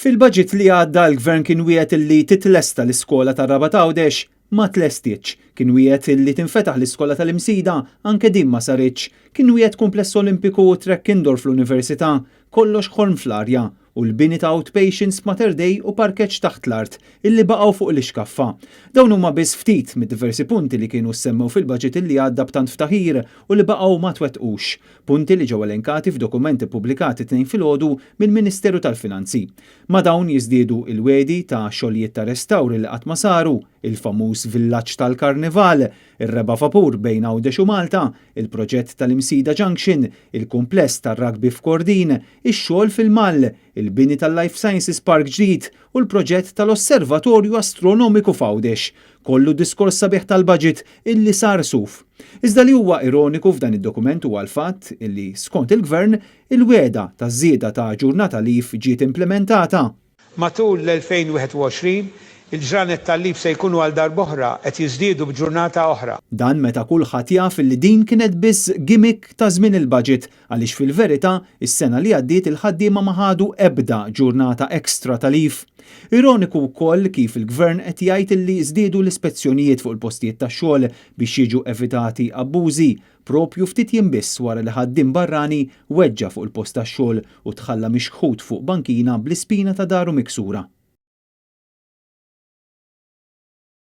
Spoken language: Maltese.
Fil-budget li għadda l-Gvern kien wiegħed illi titlesta l-iskola tar-Rabat Għawdex, ma tlestietx. Kien wiegħed illi tinfetaħ l-iskola tal-Imsida, anke din ma saritx. Kien wiegħed kumpless Olimpiku u track indoor fl-Università, kollox ħolm fl-arja, u l-bini ta' outpatients f'Mater Dei u parkeġġ taħt l-art, illi baqgħu fuq l-ixkaffa. Dawn huma biss ftit mid-diversi punti li kienu ssemmew fil-budget illi għadda b'tant ftaħir u li baqgħu ma twettqux. Punti li ġew elenkati f'dokument ippubblikat it-Tnejn filgħodu mill-Ministeru tal-Finanzi. Ma' dawn jiżdiedu il-wegħdi ta' xogħlijiet ta' restawr li qatt ma saru, il-famuż villaġġ tal-Karnival, ir-reba' vapur bejn Għawdex u Malta, il-proġett tal-Imsida Junction, il-kumpless tar-rugby f'Kordin, ix-xogħol fil-Mall, il-bini tal-Life Sciences Park ġdid u l-proġett tal-Osservatorju Astronomiku f'Għawdex. Kollu diskors sabiħ tal-budget illi sar suf. Iżda li huwa ironiku f'dan id-dokument huwa l-fatt illi, skont il-Gvern, il-wegħda ta' żieda ta' ġurnata leave ġiet implementata. Matul l-2021, il-ġranet tal-leave se jkunu għal darb'oħra qed jiżdiedu b'ġurnata oħra. Dan meta kulħadd jaf illi din kienet biss gimmick ta' żmien il-budget għaliex fil-verità is-sena li għaddiet il-ħaddiema ma ħadu ebda ġurnata extra ta' leave. Ironiku wkoll kif il-Gvern qed jgħid illi żdiedu l-ispezzjonijiet fuq il-postijiet tax-xogħol biex jiġu evitati abbużi, propju ftit jiem biss wara li ħaddiem barrani weġġa' fuq il-post tax-xogħol u tħalla mixħut fuq bankina bl-ispina ta' dahru miksura.